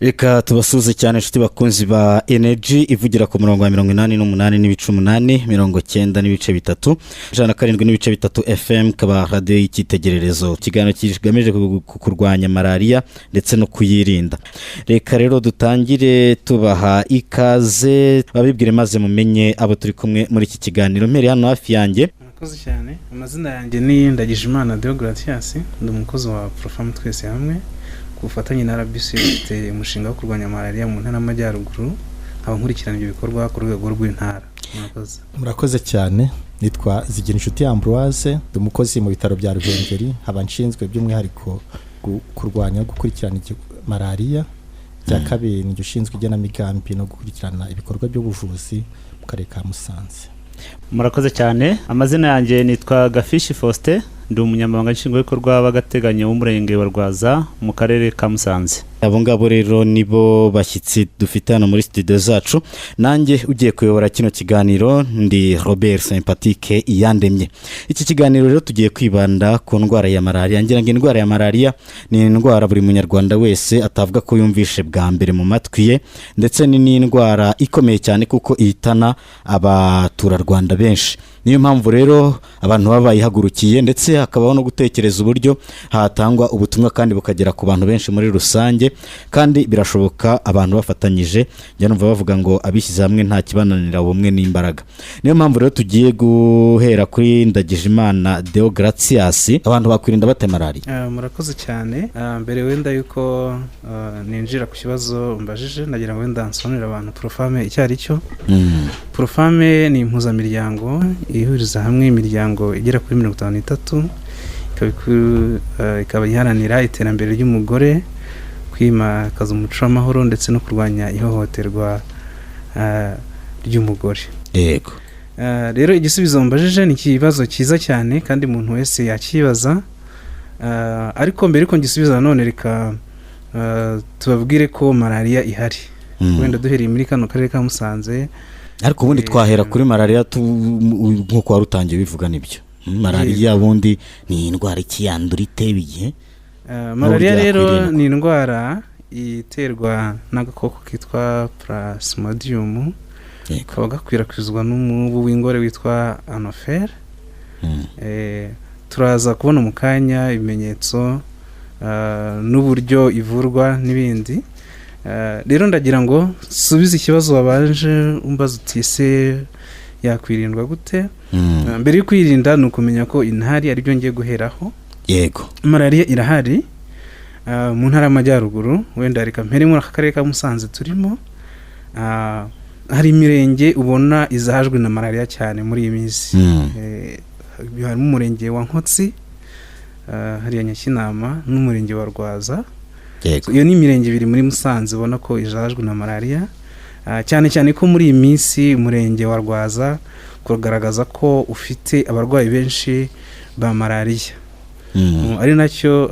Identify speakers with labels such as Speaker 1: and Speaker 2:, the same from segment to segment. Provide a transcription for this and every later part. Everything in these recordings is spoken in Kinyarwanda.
Speaker 1: Reka tubasuhuze cyane, inshuti bakunzi ba Energy ivugira ku murongo wa 88.8, 90.3, 107.3 FM, kaba radiyo y'icyitegererezo. Ikiganiro kigamije kurwanya malariya ndetse no kuyirinda. Reka rero dutangire tubaha ikaze, babibwire maze mumenye abo turi kumwe muri iki kiganiro. Mpere hano hafi yanjye.
Speaker 2: Murakoze cyane. Amazina yanjye ni Ndagijimana Deogratias, ndi umukozi wa Pro-Femmes Twese Hamwe. Ku bufatanye na RBC dufite umushinga wo kurwanya malariya mu Ntara y'Amajyaruguru, nkaba nkurikirana ibyo bikorwa ku rwego rw'intara. Murakoze.
Speaker 3: Murakoze cyane. Nitwa Zigirinshuti Ambroise, ndi umukozi mu bitaro bya Ruhengeri, nkaba nshinzwe by'umwihariko kurwanya no gukurikirana malariya. Icya kabiri, ni ushinzwe igenamigambi no gukurikirana ibikorwa by'ubuvuzi mu karere ka Musanze.
Speaker 4: Murakoze cyane. Amazina yanjye nitwa Gafishi Faustin, ndi umunyamabanga nshingwabikorwa w'agateganyo w'umurenge wa Rwaza mu karere ka Musanze.
Speaker 1: Abo ngabo rero nibo bashyitsi dufite hano muri studio zacu. Nanjye ugiye kuyobora kino kiganiro ndi Robert Sympathique Iyandemye. Iki kiganiro rero tugiye kwibanda ku ndwara ya malariya. Ngira ngo indwara ya malariya ni indwara buri munyarwanda wese atavuga ko yumvishe bwa mbere mu matwi ye, ndetse ni n'indwara ikomeye cyane kuko ihitana abaturarwanda benshi. Niyo mpamvu rero abantu baba bayihagurukiye, ndetse hakabaho no gutekereza uburyo hatangwa ubutumwa kandi bukagera ku bantu benshi muri rusange. Kandi birashoboka abantu bafatanyije. Njya numva bavuga ngo abishyize hamwe nta kibananira, ubumwe n'imbaraga. Niyo mpamvu rero tugiye guhera kuri Ndagijimana Deogratias. Abantu bakwirinda bate malariya?
Speaker 2: Murakoze cyane. Mbere wenda yuko ninjira ku kibazo mbajije, ndagira ngo wenda nsobanurire abantu Pro-Femmes icyo ari cyo. Pro-Femmes ni impuzamiryango ihuriza hamwe imiryango igera kuri 53, ikaba iharanira iterambere ry'umugore, kwimakaza umuco w'amahoro ndetse no kurwanya ihohoterwa ry'umugore. Rero igisubizo mbajije ni ikibazo cyiza cyane kandi umuntu wese yakibaza. Ariko mbere yuko ngisubiza nanone, reka tubabwire ko malariya ihari. Wenda duhereye muri kano karere ka Musanze.
Speaker 1: Ariko ubundi twahera kuri malariya nk'uko wari utangiye ubivuga, nibyo. Malariya ubundi ni indwara ikiyandura iteba igihe?
Speaker 2: Malariya
Speaker 1: N'uburyo
Speaker 2: rero
Speaker 1: yakwirindwa.
Speaker 2: ni indwara iterwa n'agakoko kitwa Plasmodium, kaba gakwirakwizwa n'umubu w'ingore witwa anophèle. Turaza kubona mu kanya ibimenyetso n'uburyo ivurwa n'ibindi. Rero ndagira ngo subize ikibazo wabanje umbaza uti: "Ese yakwirindwa gute?" Mbere yo kwirinda ni ukumenya ko inahari, aribyo ngiye guheraho. Malariya irahari mu Ntara y'Amajyaruguru. Wenda reka mpere muri aka karere ka Musanze turimo. Hari imirenge ubona izahajwe na malariya cyane muri iyi minsi. Harimo umurenge wa Nkotsi, hariya Nyakinama, n'umurenge wa Rwaza. Iyo ni imirenge ibiri muri Musanze ubona ko izahajwe na malariya, cyane cyane ko muri iyi minsi umurenge wa Rwaza kugaragaza ko ufite abarwayi benshi ba malariya. Ari nacyo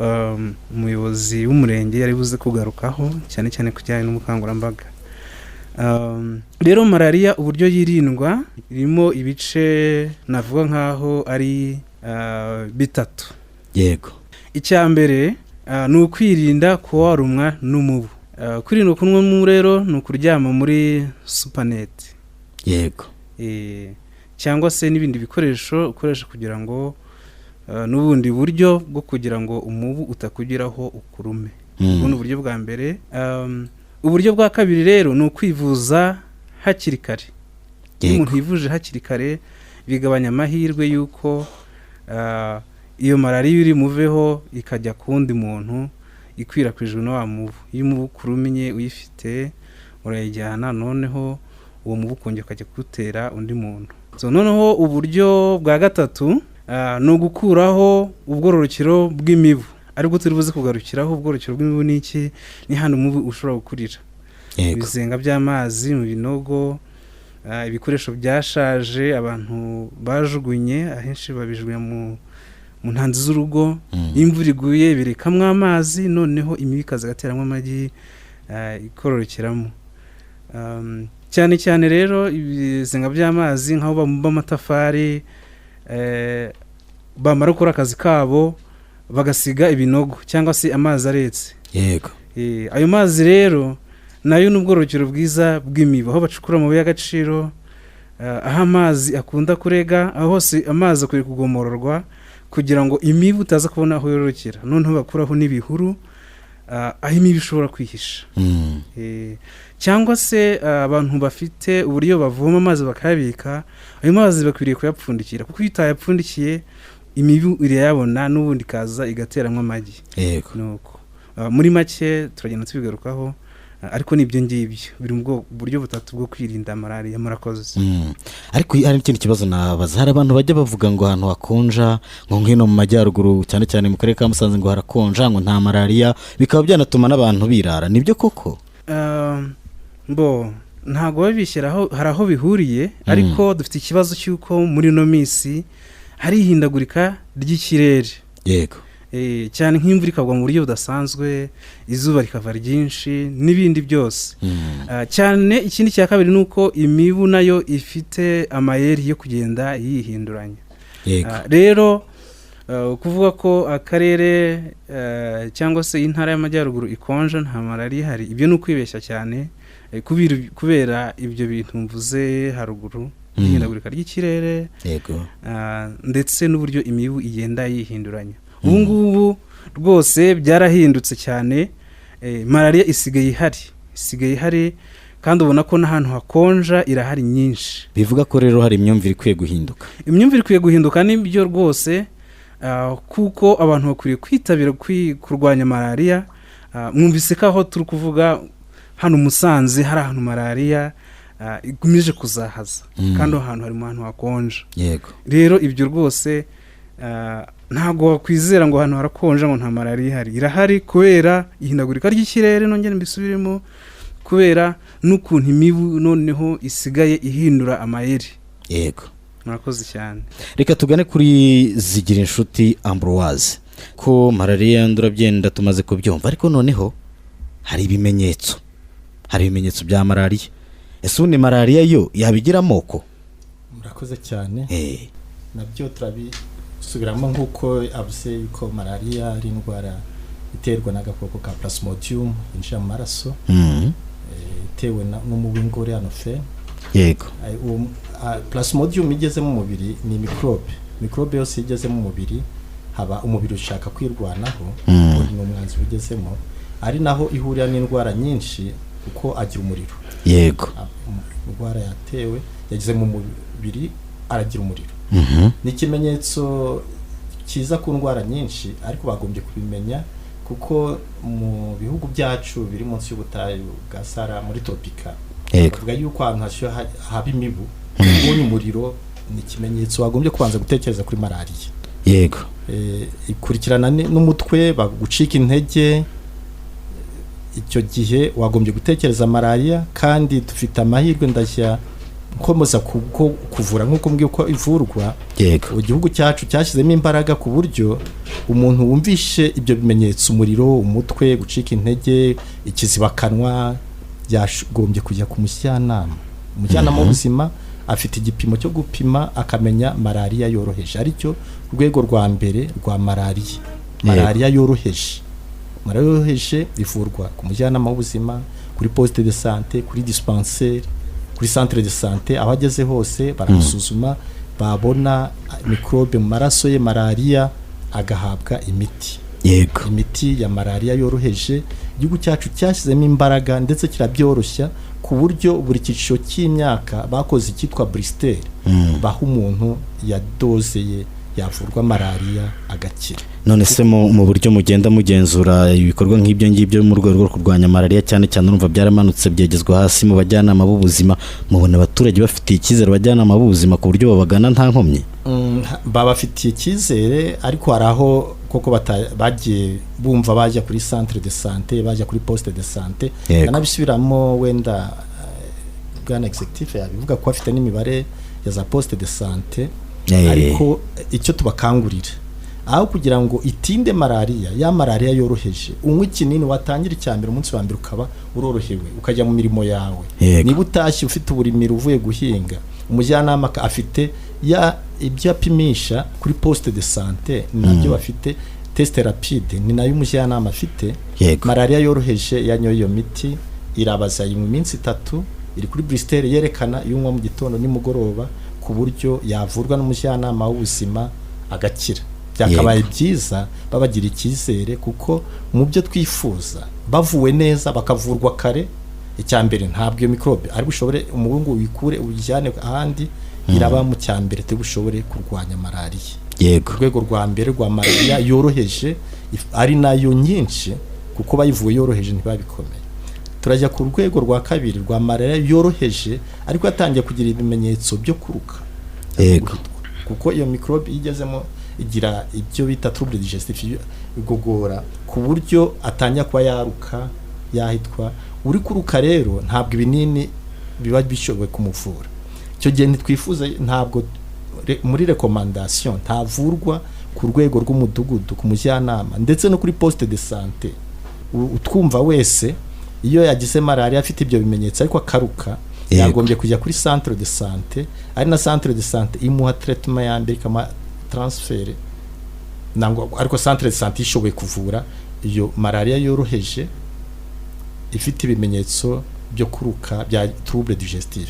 Speaker 2: umuyobozi w'umurenge yari buze kugarukaho cyane cyane ku kijyanye n'ubukangurambaga. Rero malariya uburyo yirindwa irimo ibice navuga nk'aho ari bitatu. Icya mbere ni ukwirinda kuba warumwa n'umubu. Kwirinda kurumwa n'umubu rero ni ukuryama muri supanete cyangwa se n'ibindi bikoresho ukoresha kugira ngo n'ubundi buryo bwo kugira ngo umubu utakugeraho ukurume. Ubu ni uburyo bwa mbere. Uburyo bwa kabiri rero ni ukwivuza hakiri kare. Iyo umuntu yivuje hakiri kare bigabanya amahirwe y'uko iyo malariya iri muveho ikajya ku wundi muntu ikwirakwijwe na wa mubu. Iyo umubu ukurumye uyifite, urayijyana, noneho uwo mubu ukongera ukajya kuwutera undi muntu. So, noneho uburyo bwa gatatu ni ugukuraho ubwororokero bw'imibu, aribwo turi buze kugarukiraho. Ubwororokero bw'imibu ni iki? Ni hano umubu ushobora gukurira: ibizenga by'amazi, mu binogo, ibikoresho byashaje abantu bajugunye, ahenshi babijugunya mu ntanzi z'urugo. Iyo imvura iguye birekamwo amazi, noneho imibu ikaza igateramo amagi, ikororokeramo. Cyane cyane rero ibizenga by'amazi, nk'aho babumba amatafari, bamara gukora akazi kabo bagasiga ibinogo cyangwa se amazi aretse. Ayo mazi rero nayo ni ubwororokero bwiza bw'imibu, aho bacukura amabuye y'agaciro, aho amazi akunda kurega, aho hose amazi akwiye kugomororwa kugira ngo imibu itaza kubona aho yororokera. Noneho bakuraho n'ibihuru, aho imibu ishobora kwihisha. Cyangwa se abantu bafite uburyo bavoma amazi bakayabika, ayo mazi bakwiriye kuyapfundikira, kuko iyo utayapfundikiye imibu irayabona n'ubundi ikaza igateramo amagi. Nuko muri make turagenda tubigarukaho, ariko ni ibyo ngibyo biri mu buryo butatu bwo kwirinda malariya. Murakoze.
Speaker 1: Ariko hari n'ikindi kibazo nabaza. Hari abantu bajya bavuga ngo ahantu hakonja, ngo nk'ino mu majyaruguru, cyane cyane mu karere ka Musanze, ngo harakonja, ngo nta malariya, bikaba byanatuma n'abantu birara. Nibyo koko?
Speaker 2: Bo ntabwo babishyiraho, hari aho bihuriye, ariko dufite ikibazo cy'uko muri ino minsi hari ihindagurika ry'ikirere. Cyane nk'imvura ikagwa mu buryo budasanzwe, izuba rikava ryinshi n'ibindi byose. Cyane ikindi cya kabiri ni uko imibu nayo ifite amayeri yo kugenda yihinduranya. Rero kuvuga ko akarere cyangwa se intara y'amajyaruguru ikonja nta malariya ihari, ibyo ni ukwibeshya cyane, kubera ibyo bintu mvuze haruguru, ihindagurika ry'ikirere, ndetse n'uburyo imibu igenda yihinduranya. Ubu ngubu rwose byarahindutse cyane, malariya isigaye ihari kandi ubona ko n'ahantu hakonja irahari nyinshi.
Speaker 1: Bivuga ko rero hari imyumvire ikwiye guhinduka.
Speaker 2: Imyumvire ikwiye guhinduka, nibyo rwose, kuko abantu bakwiriye kwitabira kurwanya malariya. Mwumvise ko aho turi kuvuga hano Musanze hari ahantu malariya ikomeje kuzahaza, kandi aho hantu hari mu hantu hakonja. Rero ibyo rwose, ntabwo wakwizera ngo ahantu harakonja ngo nta malariya ihari. Irahari kubera ihindagurika ry'ikirere, nongere mbisubiremo, kubera n'ukuntu imibu noneho isigaye ihindura amayeri. Murakoze cyane.
Speaker 1: Reka tugane kuri Zigira Inshuti Ambroise. Ko malariya yandura byenda tumaze kubyumva, ariko noneho hari ibimenyetso bya malariya. Ese ubundi malariya yo yabigira amoko?
Speaker 3: Murakoze cyane. Nabyo turabisubiramo nk'uko avuze yuko malariya ari indwara iterwa n'agakoko ka plasmodium yinjira mu maraso, itewe n'umubu w'ingore anophèle. Uwo plasmodium igeze mu mubiri ni microbe. Microbe yose igeze mu mubiri, haba umubiri ushaka kwirwanaho, ni umwanzi ugezemo, ari naho ihurira n'indwara nyinshi kuko agira umuriro. Indwara yatewe yageze mu mubiri aragira umuriro. Ni ikimenyetso cyiza ku ndwara nyinshi, ariko bagombye kubimenya kuko mu bihugu byacu biri munsi y'ubutayu bwa Sahara, muri tropika, bavuga yuko ahantu hashyuha haba imibu. Ubonye umuriro ni ikimenyetso wagombye kubanza gutekereza kuri malariya. Ikurikirana n'umutwe, bagucika intege, icyo gihe wagombye gutekereza malariya. Kandi dufite amahirwe, ndashya nkomeza kuvura nk'uko mbwiye uko ivurwa. Igihugu cyacu cyashyizemo imbaraga ku buryo umuntu wumvishe ibyo bimenyetso, umuriro, umutwe, gucika intege, ikizibakanwa, yagombye kujya ku mujyanama. Umujyanama w'ubuzima afite igipimo cyo gupima akamenya malariya yoroheje, aricyo rwego rwa mbere rwa malariya. Malariya yoroheje, malariya yoroheje ivurwa ku mujyanama w'ubuzima, kuri poste de santé, kuri dispensaire, kuri centre de santé. Aho ageze hose baramusuzuma, babona microbe mu maraso ye, malariya, agahabwa imiti, imiti ya malariya yoroheje. Igihugu cyacu cyashyizemo imbaraga ndetse kirabyoroshya ku buryo buri cyiciro cy'imyaka bakoze icyitwa blister, baha umuntu ya dose ye, yavurwa malariya agakira.
Speaker 1: None se mu buryo mugenda mugenzura ibikorwa nk'ibyo ngibyo mu rwego rwo kurwanya malariya, cyane cyane urumva byaramanutse byegezwa hasi mu bajyanama b'ubuzima, mubona abaturage bafitiye icyizere abajyanama b'ubuzima ku buryo babagana nta nkomyi?
Speaker 3: Babafitiye icyizere, ariko hari aho koko bagiye bumva bajya kuri centre de santé, bajya kuri poste de santé. Nabisubiramo wenda, bwana executive yabivuga ko afite n'imibare ya za poste de santé. Ariko icyo tubakangurira, aho kugira ngo itinde malariya, ya malariya yoroheje, unywa ikinini, watangira icya mbere, umunsi wa mbere ukaba urorohewe, ukajya mu mirimo yawe. Niba utashye ufite uburimiro uvuye guhinga, umujyanama afite ya ibyo apimisha kuri poste de santé, nabyo bafite. test rapide, ni nayo umujyanama afite. Malariya yoroheje, yanyoye iyo miti irabaza mu minsi 3, iri kuri blister yerekana iyo unywa mu gitondo nimugoroba, ku buryo yavurwa n'umujyanama w'ubuzima agakira. Byakabaye byiza babagira icyizere, kuko mu byo twifuza bavuwe neza, bakavurwa kare, icya mbere ntabwo iyo mikorobe ari bushobore umuhungu wikure ujyane ahandi, iraba mu cya mbere turi bushobore kurwanya malariya. Urwego rwa mbere rwa malariya yoroheje, ari nayo nyinshi, kuko bayivuye yoroheje ntibabikomeye. Turajya ku rwego rwa kabiri rwa malariya yoroheje ariko yatangiye kugira ibimenyetso byo kuruka, kuko iyo mikorobe iyo igezemo igira ibyo bita trouble digestif, igogora, ku buryo atangira kuba yaruka, yahitwa. Uri kuruka rero ntabwo ibinini biba bishoboye kumuvura. Icyo gihe ntitwifuza, ntabwo muri recommandation ntavurwa ku rwego rw'umudugudu, ku mujyanama, ndetse no kuri poste de santé. Utwumva wese iyo yagize malariya afite ibyo bimenyetso ariko akaruka, yagombye kujya kuri centre de santé, ari na centre de santé imuha traitement ya mbere, ikamuha transfert nangwa, ariko centre de santé ishoboye kuvura iyo malariya yoroheje ifite ibimenyetso byo kuruka bya trouble digestif,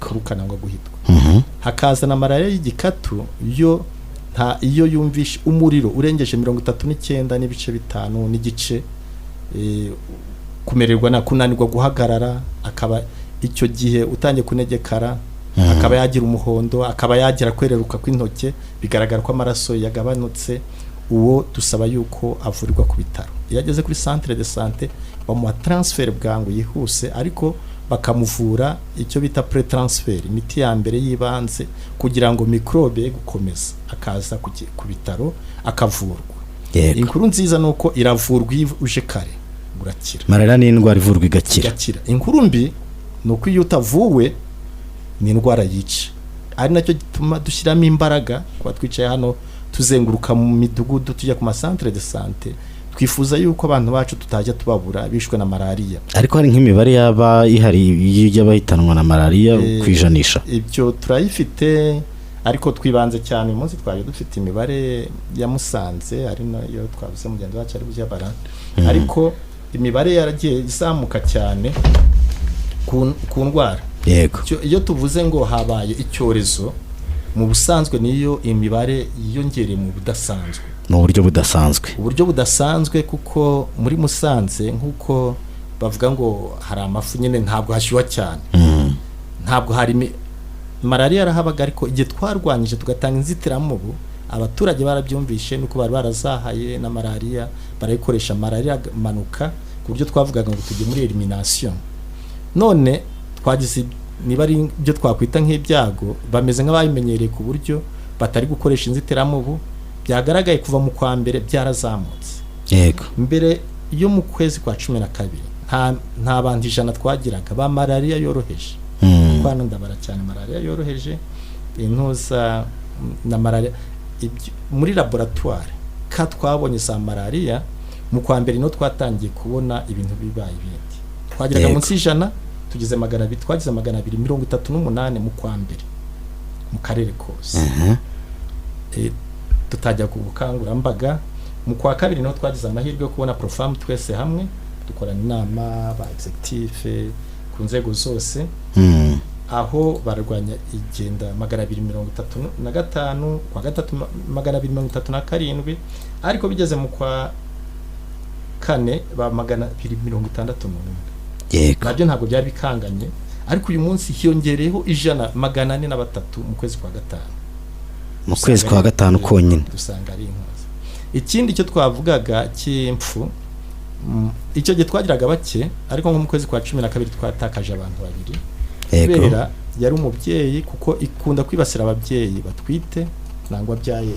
Speaker 3: kuruka nangwa guhitwa. Hakaza na malariya y'igikatu, yo nta iyo yumvishe umuriro urengeje 39.5 n'igice, kumererwa na kunanirwa guhagarara, akaba icyo gihe utangiye kunegekara, akaba yagira umuhondo, akaba yagira kwereruka kw'intoke, bigaragara ko amaraso yagabanutse, uwo dusaba yuko avurirwa ku bitaro. Iyo ageze kuri centre de santé bamuha transfert bwangu yihuse, ariko bakamuvura icyo bita pré-transfert, imiti ya mbere y'ibanze kugira ngo microbe ye gukomeza, akaza ku bitaro akavurwa. Inkuru nziza ni uko iravurwa, iyo uje kare urakira.
Speaker 1: Malariya ni indwara ivurwa igakira.
Speaker 3: Igakira. Inkuru mbi ni uko iyo utavuwe ni indwara yica, ari nacyo gituma dushyiramo imbaraga kuba twicaye hano, tuzenguruka mu midugudu, tujya ku masantere de santé. Twifuza yuko abantu bacu tutajya tubabura bishwe na malariya.
Speaker 1: Ariko hari nk'imibare yaba ihari y'abahitanwa na malariya ku ijanisha?
Speaker 3: Ibyo turayifite, ariko twibanze cyane uyu munsi twari dufite imibare ya Musanze, ari nayo twavuze mugenzi wacu ari bujyabara, ariko imibare yaragiye izamuka cyane ku ndwara. Iyo tuvuze ngo habaye icyorezo, mu busanzwe niyo imibare yiyongereye mu budasanzwe.
Speaker 1: Mu buryo budasanzwe.
Speaker 3: Uburyo budasanzwe, kuko muri Musanze, nk'uko bavuga ngo hari amafu nyine, ntabwo hashyuha cyane, ntabwo hari malariya yarahabaga, ariko igihe twarwanyije tugatanga inzitiramubu, abaturage barabyumvishe, nuko bari barazahaye na malariya barayikoresha, malariya manuka ku buryo twavugaga ngo tujye muri élimination. None twagize, niba ari ibyo twakwita nk'ibyago, bameze nk'ababimenyereye ku buryo batari gukoresha inzitiramubu. Byagaragaye kuva mu kwa mbere byarazamutse. Mbere yo mu kwezi kwa 12 nta bantu 100 twagiraga ba malariya yoroheje. Hano ndabara cyane malariya yoroheje, intuza na malariya muri laboratoire ka twabonye za malariya mu kwa mbere, no twatangiye kubona ibintu bibaye ibindi. Twagiraga munsi y'ijana, tugeze 200, twagize 238 mu kwa mbere mu karere kose. Tutajya ku bukangurambaga. Mu kwa kabiri niho twagize amahirwe yo kubona Profamu, twese hamwe dukorana inama ba executive ku nzego zose, aho barwanya igenda 235, kwa gatatu 237, ariko bigeze mu kwa kane ba 261. Nabyo ntabwo byari bikanganye, ariko uyu munsi hiyongereyeho 100, 403 mu kwezi kwa gatanu.
Speaker 1: Mu kwezi kwa gatanu konyine.
Speaker 3: Dusanga ari inkozi. Ikindi cyo twavugaga cy'impfu, icyo gihe twagiraga bake, ariko nko mu kwezi kwa 12 twatakaje abantu babiri, kubera yari umubyeyi, kuko ikunda kwibasira ababyeyi batwite nangwa abyaye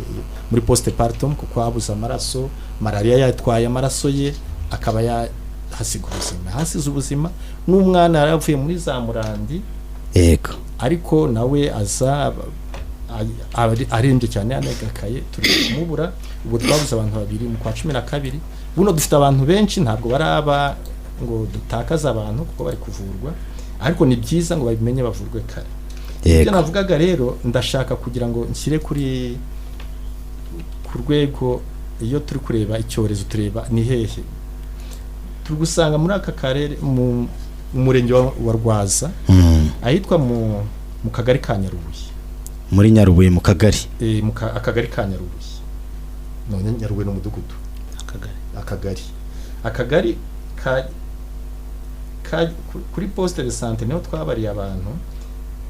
Speaker 3: muri postpartum, kuko habuze amaraso, malariya yatwaye amaraso ye, akaba yahasiga ubuzima, hasize ubuzima n'umwana yari avuye muri za Murandi, ariko nawe aza arembye cyane, yanegakaye, turi kumubura. Ubu twabuze abantu babiri mu kwa 12. Buno dufite abantu benshi, ntabwo baraba ngo dutakaze abantu kuko bari kuvurwa, ariko ni byiza ngo babimenye bavurwe kare. Ibyo navugaga rero, ndashaka kugira ngo nshyire kuri ku rwego Iyo turi kureba icyorezo, tureba ni hehe turi gusanga muri aka karere, mu murenge wa Rwaza, ahitwa mu kagari ka Nyarubuye.
Speaker 1: Muri Nyarubuye mu kagari.
Speaker 3: Mu akagari ka Nyarubuye. None Nyarubuye ni umudugudu?
Speaker 4: Akagari.
Speaker 3: Akagari ka kuri poste de santé niho twabariye abantu.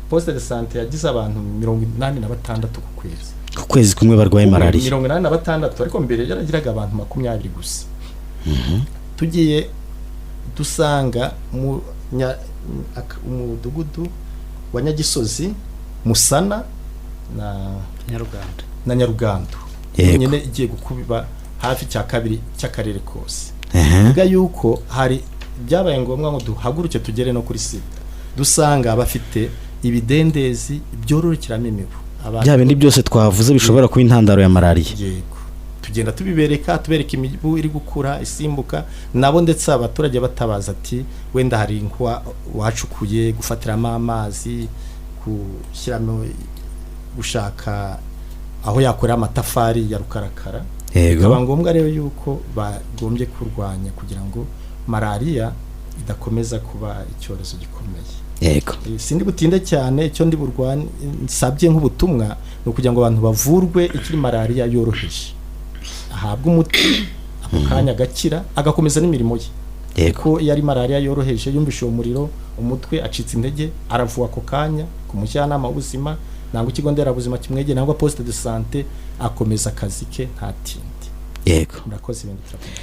Speaker 3: Poste de santé yagize abantu 86 ku kwezi.
Speaker 1: Ku kwezi kumwe barwaye malariya?
Speaker 3: 86, ariko mbere yaragiraga abantu 20 gusa. Tugiye dusanga mu umudugudu wa Nyagisozi, Musana na
Speaker 4: Nyaruganda.
Speaker 3: Na Nyarugando. Nyine igiye gukuba hafi cya kabiri cy'akarere kose. Bivuga yuko hari byabaye ngombwa ngo duhaguruke tugere no kuri site, dusanga bafite ibidendezi byororokeramo imibu.
Speaker 1: Bya bindi byose twavuze bishobora kuba intandaro ya malariya.
Speaker 3: Yego, tugenda tubibereka, tubereka imibu iri gukura isimbuka nabo, ndetse abaturage batabaza ati wenda hari inkuwa wacukuye gufatiramo amazi, gushyiramo, gushaka aho yakorera amatafari ya rukarakara. Bikaba ngombwa rero yuko bagombye kurwanya kugira ngo malariya idakomeza kuba icyorezo gikomeye. Sindi butinde cyane. Icyo ndi burwane nsabye nk'ubutumwa ni ukugira ngo abantu bavurwe ikiri malariya yoroheje, ahabwe umuti ako kanya agakira, agakomeza n'imirimo ye. Ko iyo ari malariya yoroheje, yumvishe uwo muriro, umutwe, acitse intege, aravuwe ako kanya ku mujyanama w'ubuzima nangwa ikigo nderabuzima kimwegeye nangwa poste de santé, akomeza akazi ke ntatinde. Murakoze, ibindi turakomeza.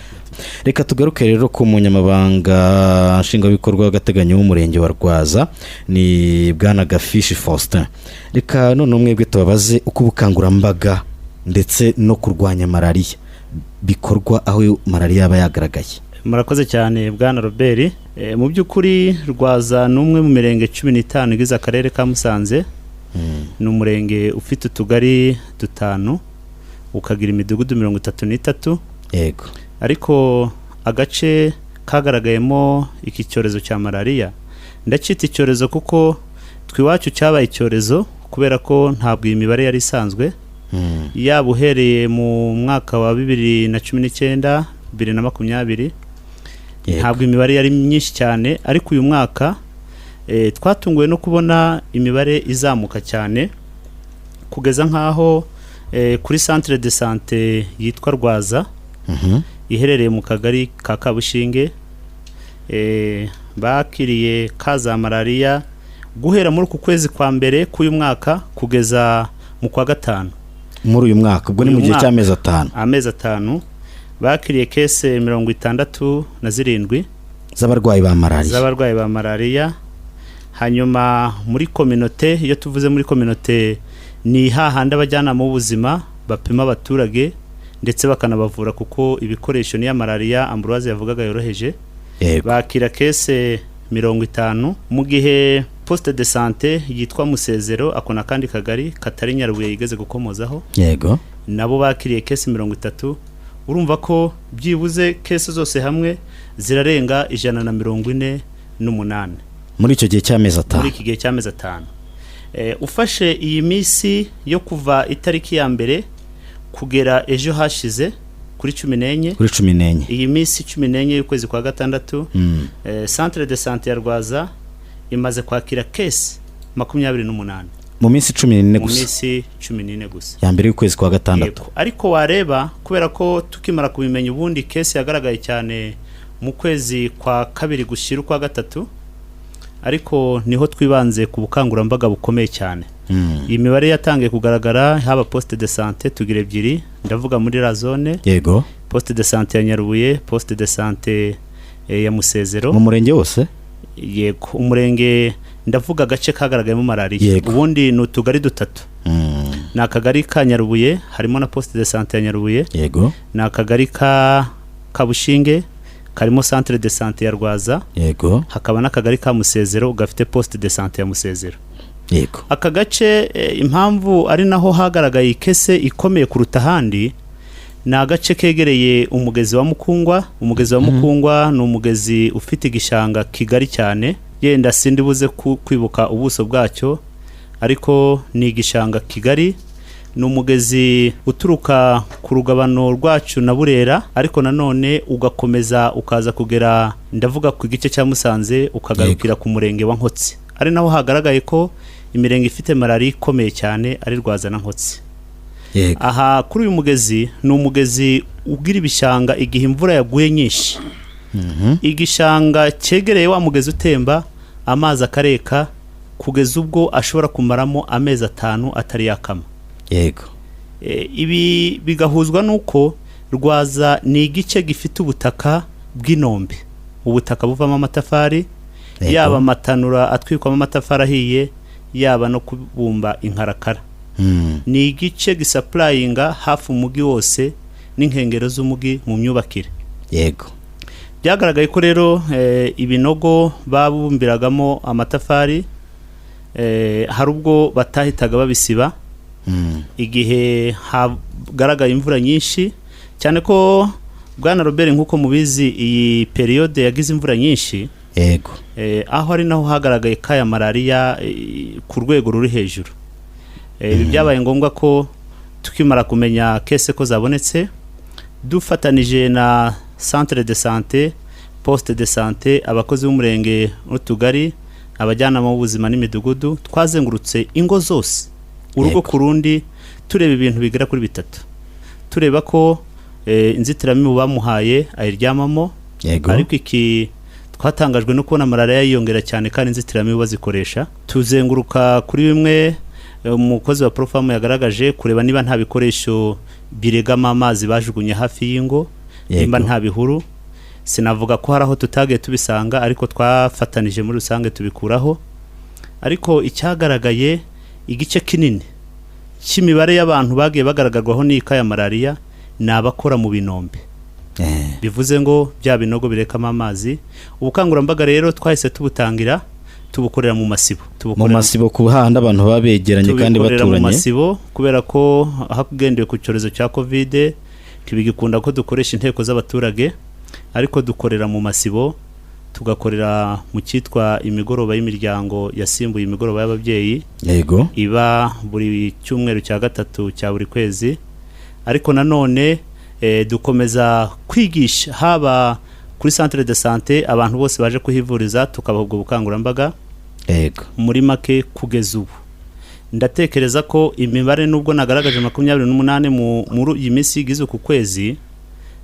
Speaker 1: Reka tugaruke rero ku munyamabanga nshingwabikorwa w'agateganyo w'umurenge wa Rwaza, ni bwana Gafishi Faustin. Reka none mwebwe tubabaze uko ubukangurambaga ndetse no kurwanya malariya bikorwa aho malariya yaba yagaragaye.
Speaker 4: Murakoze cyane, bwana Robert. Mu by'ukuri Rwaza ni umwe mu mirenge 15 igize akarere ka Musanze. Ni umurenge ufite utugari dutanu, ukagira imidugudu 33. Ariko agace kagaragayemo iki cyorezo cya malariya, ndacyita icyorezo kuko twe iwacu cyabaye icyorezo, kubera ko ntabwo iyi mibare yari isanzwe, yaba uhereye mu mwaka wa 2019, 2020, ntabwo imibare yari myinshi cyane. Ariko uyu mwaka twatunguwe no kubona imibare izamuka cyane, kugeza nk'aho kuri centre de santé yitwa Rwaza, iherereye mu kagari ka Kabushinge, bakiriye cas za malariya guhera muri uku kwezi kwa mbere k'uyu mwaka kugeza mu kwa gatanu.
Speaker 1: Muri uyu mwaka ubwo ni
Speaker 4: Uyu
Speaker 1: mu gihe
Speaker 4: mwaka.
Speaker 1: cy'amezi 5.
Speaker 4: Amezi 5, bakiriye cases 67
Speaker 1: z'abarwayi ba malariya.
Speaker 4: Z'abarwayi ba malariya. Hanyuma muri communauté, iyo tuvuze muri communauté ni hahandi abajyanama b'ubuzima bapima abaturage ndetse bakanabavura, kuko ibikoresho niya malariya Ambroise yavugaga yoroheje, bakira cases 50, mu gihe poste de santé yitwa Musezero, ako na kandi kagari katari Nyarubuye yigeze gukomozaho, nabo bakiriye cases 30. Urumva ko byibuze cases zose hamwe zirarenga 148.
Speaker 1: Muri icyo gihe cy'amezi
Speaker 4: Muri
Speaker 1: 5.
Speaker 4: iki gihe cy'amezi 5. Ufashe iyi minsi yo kuva itariki ya mbere kugera ejo hashize kuri 14,
Speaker 1: Kuri 14.
Speaker 4: iyi minsi 14 y'ukwezi kwa gatandatu, centre de santé ya Rwaza imaze kwakira cases 28.
Speaker 1: Mu minsi 14
Speaker 4: Mu
Speaker 1: gusa.
Speaker 4: minsi 14 gusa.
Speaker 1: Ya mbere y'ukwezi kwa gatandatu.
Speaker 4: Yego. Ariko wareba, kubera ko tukimara kubimenya, ubundi case yagaragaye cyane mu kwezi kwa kabiri gushyira ukwa gatatu, ariko niho twibanze ku bukangurambaga bukomeye cyane. Iyi mibare yatangiye kugaragara, haba poste de santé tugira ebyiri, ndavuga muri la zone, poste de santé ya Nyarubuye, poste de santé ya Musezero.
Speaker 1: Mu murenge wose?
Speaker 4: Yego, umurenge, ndavuga agace kagaragayemo malariya. Ubundi ni utugari dutatu. Ni akagari ka Nyarubuye, harimo na poste de santé ya Nyarubuye. Ni akagari ka Kabushinge, karimo centre de santé ya Rwaza. Hakaba n'akagari ka Musezero gafite poste de santé ya Musezero. Aka gace, impamvu ari naho hagaragaye i case ikomeye kuruta ahandi, ni agace kegereye umugezi wa Mukungwa. Umugezi wa Mukungwa ni umugezi ufite igishanga kigari cyane, yenda sindi buze kwibuka ubuso bwacyo, ariko ni igishanga kigari. Ni umugezi uturuka ku rugabano rwacu na Burera, ariko nanone ugakomeza ukaza kugera, ndavuga ku gice cya Musanze, ukagarukira ku murenge wa Nkotsi, ari naho hagaragaye ko imirenge ifite malariya ikomeye cyane ari Rwaza na Nkotsi. Aha kuri uyu mugezi, ni umugezi ugira ibishanga igihe imvura yaguye nyinshi. Igishanga cyegereye wa mugezi utemba, amazi akareka kugeza ubwo ashobora kumaramo amezi 5 atari yakama. Ibi bigahuzwa n'uko Rwaza ni igice gifite ubutaka bw'inombe, ubutaka buvamo amatafari, yaba amatanura atwikwamo amatafari ahiye, yaba no kubumba inkarakara. Ni igice gisapurayinga hafi umujyi wose n'inkengero z'umujyi mu myubakire. Byagaragaye ko rero ibinogo babumbiragamo amatafari, hari ubwo batahitaga babisiba igihe hagaragaye imvura nyinshi cyane, ko bwana Robert, nk'uko mubizi, iyi période yagize imvura nyinshi, aho ari naho hagaragaye kaya malariya ku rwego ruri hejuru. Ibi byabaye ngombwa ko tukimara kumenya case ko zabonetse, dufatanije na centre de santé, poste de santé, abakozi b'umurenge n'utugari, abajyanama b'ubuzima n'imidugudu, twazengurutse ingo zose, urugo ku rundi, tureba ibintu bigera kuri bitatu: tureba ko inzitiramibu bamuhaye ayiryamamo. Ariko iki twatangajwe no kubona malariya yiyongera cyane kandi inzitiramibu bazikoresha. Tuzenguruka kuri bimwe umukozi wa Profarm yagaragaje, kureba niba nta bikoresho biregamo amazi bajugunye hafi y'ingo, nimba nta bihuru. Sinavuga ko hari aho tutagiye tubisanga, ariko twafatanije muri rusange tubikuraho. Ariko icyagaragaye, igice kinini cy'imibare y'abantu bagiye bagaragarwaho n'ika ya malariya ni abakora mu binombe, bivuze ngo bya binogo birekamo amazi. Ubukangurambaga rero twahise tubutangira, tubukorera mu masibo.
Speaker 1: Mu
Speaker 4: Tubukorera
Speaker 1: masibo, ku hahandi abantu baba begeranye kandi
Speaker 4: tubikorera mu
Speaker 1: baturanye.
Speaker 4: masibo, kubera ko hagendewe ku cyorezo cya COVID ntibigikunda ko dukoresha inteko z'abaturage, ariko dukorera mu masibo, tugakorera mu cyitwa imigoroba y'imiryango yasimbuye imigoroba y'ababyeyi, iba buri cyumweru cya gatatu cya buri kwezi. Ariko nanone dukomeza kwigisha haba kuri centre de santé, abantu bose baje kuhivuriza tukabaha ubwo bukangurambaga. Muri make, kugeza ubu ndatekereza ko imibare, nubwo nagaragaje 28 muri iyi minsi igize uku kwezi,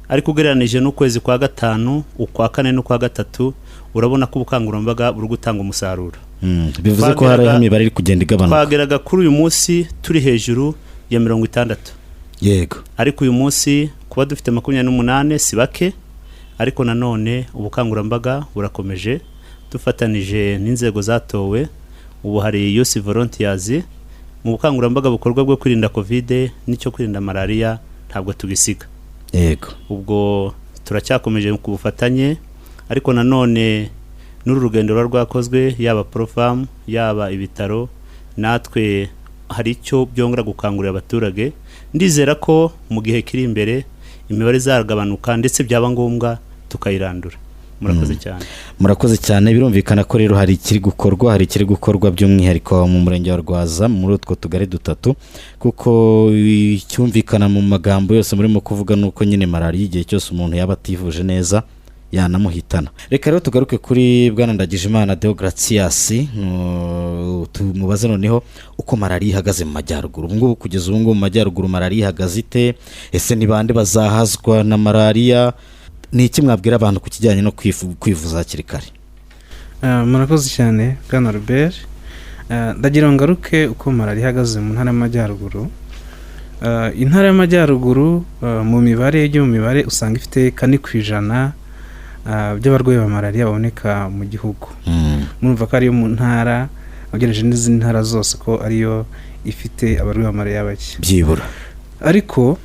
Speaker 4: ariko ugereranije n'ukwezi kwa gatanu, ukwa kane n'ukwa gatatu, urabona ko ubukangurambaga buri gutanga umusaruro.
Speaker 1: Bivuze ko hariho imibare iri kugenda igabanuka.
Speaker 4: Twageraga kuri uyu munsi turi hejuru ya 60, ariko uyu munsi kuba dufite 28 si bake. Ariko nanone ubukangurambaga burakomeje, dufatanije n'inzego zatowe. Ubu hari Youth Volunteers mu bukangurambaga bukorwa bwo kwirinda COVID n'icyo kwirinda malariya, ntabwo tubisiga. Ubwo turacyakomeje ku bufatanye, ariko nanone n'uru rugendo ruba rwakozwe, yaba Profarm, yaba ibitaro, natwe hari icyo byongera gukangurira abaturage. Ndizera ko mu gihe kiri imbere imibare izagabanuka, ndetse byaba ngombwa tukayirandura. Murakoze cyane.
Speaker 1: Murakoze cyane. Birumvikana ko rero hari ikiri gukorwa by'umwihariko mu murenge wa Rwaza, muri utwo tugari dutatu, kuko icyumvikana mu magambo yose murimo kuvuga ni uko nyine malariya igihe cyose umuntu yaba ativuje neza yanamuhitana. Reka rero tugaruke kuri bwana Ndagijimana Deogratias, tumubaze noneho uko malariya ihagaze mu majyaruguru ubu ngubu. Kugeza ubu ngubu mu majyaruguru malariya ihagaze ite? Ese ni bande bazahazwa na malariya? Ni iki mwabwira abantu ku kijyanye no kwivuza hakiri kare?
Speaker 2: Murakoze cyane, bwana Robert. Ndagira ngo ngaruke uko malariya ihagaze mu ntara y'Amajyaruguru. Intara y'Amajyaruguru, mu mibare yo mu mibare usanga ifite 4% by'abarwayi ba malariya baboneka mu gihugu. Murumva ko ariyo mu ntara ugereranyije n'izindi ntara zose ko ariyo ifite abarwayi ba malariya bake.
Speaker 1: Byibura.
Speaker 2: Ariko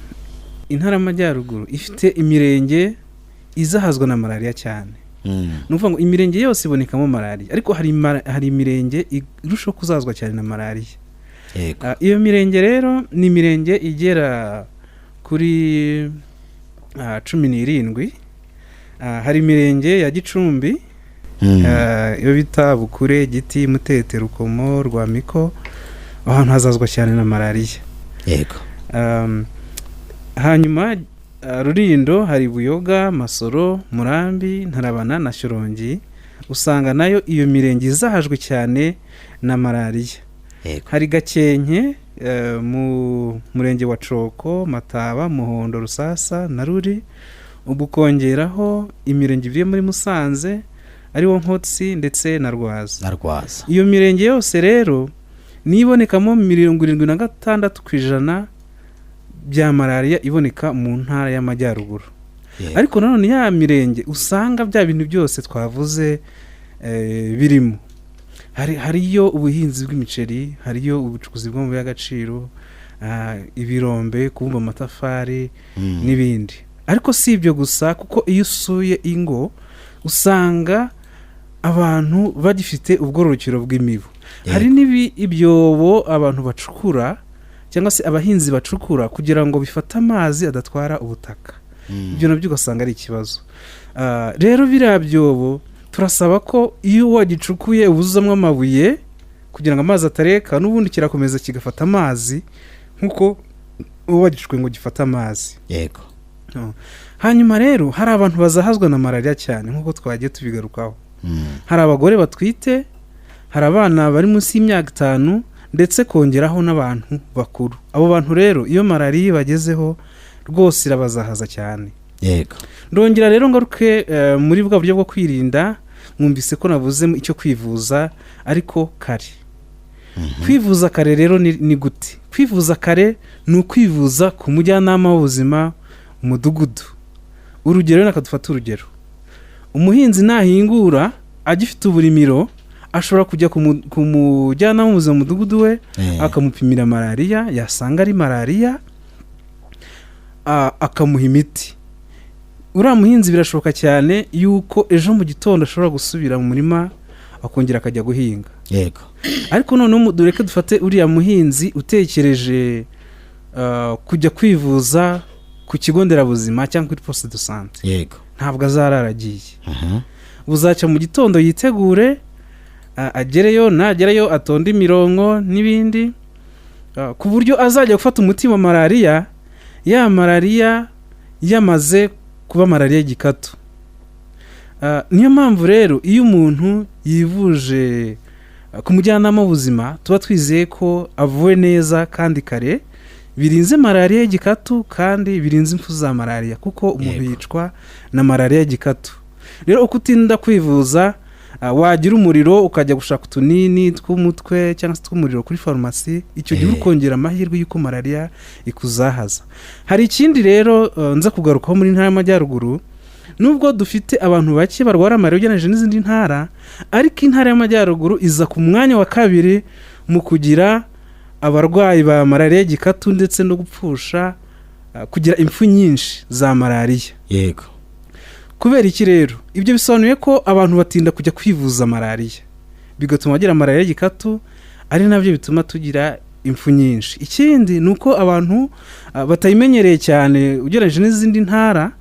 Speaker 2: intara y'Amajyaruguru ifite imirenge izahazwa na malariya cyane. Ni ukuvuga ngo imirenge yose ibonekamo malariya, ariko hari imirenge irushaho kuzahazwa cyane na malariya. Iyo mirenge rero ni imirenge igera kuri 17. Hari imirenge ya Gicumbi, iyo bita Bukure, Giti, Mutete, Rukomo, Rwamiko, ahantu hazazwa cyane na malariya.
Speaker 1: Yego.
Speaker 2: Hanyuma Rulindo hari Buyoga, Masoro, Murambi, Ntarabana na Shyorongi. Usanga nayo iyo mirenge izahajwe cyane na malariya. Hari Gakenke, mu murenge wa Coko, Mataba, Muhondo, Rusasa na Ruri. Ubwo ukongeraho imirenge ibiri yo muri Musanze, ariwo Nkotsi ndetse na Rwaza.
Speaker 1: Na Rwaza.
Speaker 2: Iyo mirenge yose rero niyo ibonekamo 76% bya malariya iboneka mu Ntara y'Amajyaruguru. Ariko nanone ya mirenge usanga bya bintu byose twavuze birimo, hariyo ubuhinzi bw'imiceri, hariyo ubucukuzi bw'amabuye y'agaciro, ibirombe, kubumba amatafari n'ibindi. Ariko si ibyo gusa, kuko iyo usuye ingo usanga abantu bagifite ubwororokero bw'imibu. Hari ibyobo abantu bacukura cyangwa se abahinzi bacukura kugira ngo bifate amazi adatwara ubutaka. Ibyo nabyo ugasanga ari ikibazo. Rero biriya byobo turasaba ko iyo wagicukuye ubuzuzamo amabuye kugira ngo amazi atareka, n'ubundi kirakomeza kigafata amazi nk'uko uba wagicukuye ngo gifate amazi. Hanyuma rero hari abantu bazahazwa na malariya cyane nk'uko twagiye tubigarukaho. Hari abagore batwite, hari abana bari munsi y'imyaka 5, ndetse kongeraho n'abantu bakuru. Abo bantu rero iyo malariya ibagezeho rwose irabazahaza cyane. Ndongera rero ngaruke muri bwa buryo bwo kwirinda. Mwumvise ko navuze icyo kwivuza ariko kare. Kwivuza kare rero ni gute? Kwivuza kare ni ukwivuza ku mujyanama w'ubuzima mu mudugudu. Urugero, reka dufate urugero: umuhinzi nahingura agifite uburimiro, ashobora kujya ku mujyanama w'ubuzima mu mudugudu we, akamupimira malariya, yasanga ari malariya akamuha imiti. Uriya muhinzi birashoboka cyane yuko ejo mu gitondo ashobora gusubira mu murima akongera akajya guhinga. Ariko noneho dureke dufate uriya muhinzi utekereje kujya kwivuza ku kigo nderabuzima cyangwa kuri poste de santé, ntabwo azarara agiye. Buzacya mu gitondo yitegure, agereyo, nagerayo atonde imirongo n'ibindi, ku buryo azajya gufata umuti wa malariya, ya malariya yamaze kuba malariya y'igikatu. Niyo mpamvu rero iyo umuntu yivuje ku mujyanama w'ubuzima, tuba twizeye ko avuwe neza kandi kare, birinze malariya y'igikatu kandi birinze impfu za malariya, kuko umuntu yicwa na malariya y'igikatu. Rero uko utinda kwivuza, wagira umuriro ukajya gushaka utunini tw'umutwe cyangwa se tw'umuriro kuri farumasi, icyo gihe ukongera amahirwe y'uko malariya ikuzahaza. Hari ikindi rero nza kugarukaho muri Ntara y'Amajyaruguru. Nubwo dufite abantu bake barwara malariya ugereranyije n'izindi ntara, ariko Intara y'Amajyaruguru iza ku mwanya wa kabiri mu kugira abarwayi ba malariya y'igikatu ndetse no gupfusha, kugira impfu nyinshi za malariya. Kubera iki rero? Ibyo bisobanuye ko abantu batinda kujya kwivuza malariya, bigatuma bagira malariya y'igikatu, ari nabyo bituma tugira impfu nyinshi. Ikindi ni uko abantu batayimenyereye cyane ugereranyije n'izindi ntara.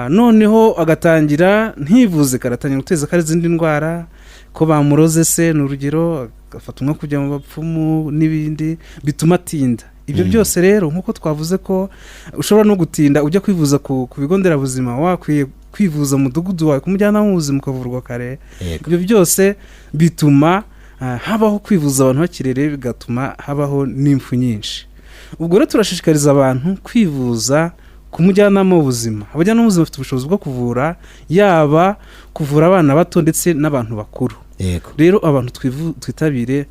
Speaker 2: Noneho agatangira ntivuze, karatangira guteza ko ari izindi ndwara, ko bamuroze se, ni urugero, agafata umwe kujya mu bapfumu n'ibindi bituma atinda. Ibyo byose rero, nk'uko twavuze ko ushobora no gutinda ujya kwivuza ku bigo nderabuzima, wakwiye kwivuza mu mudugudu wawe ku mujyanama w'ubuzima ukavurwa kare, ibyo byose bituma habaho kwivuza abantu hakiri kare, bigatuma habaho n'impfu nyinshi. Ubwo rero turashishikariza abantu kwivuza ku mujyanama w'ubuzima. Abajyanama b'ubuzima bafite ubushobozi bwo kuvura, yaba kuvura abana bato ndetse n'abantu bakuru. Rero abantu twitabire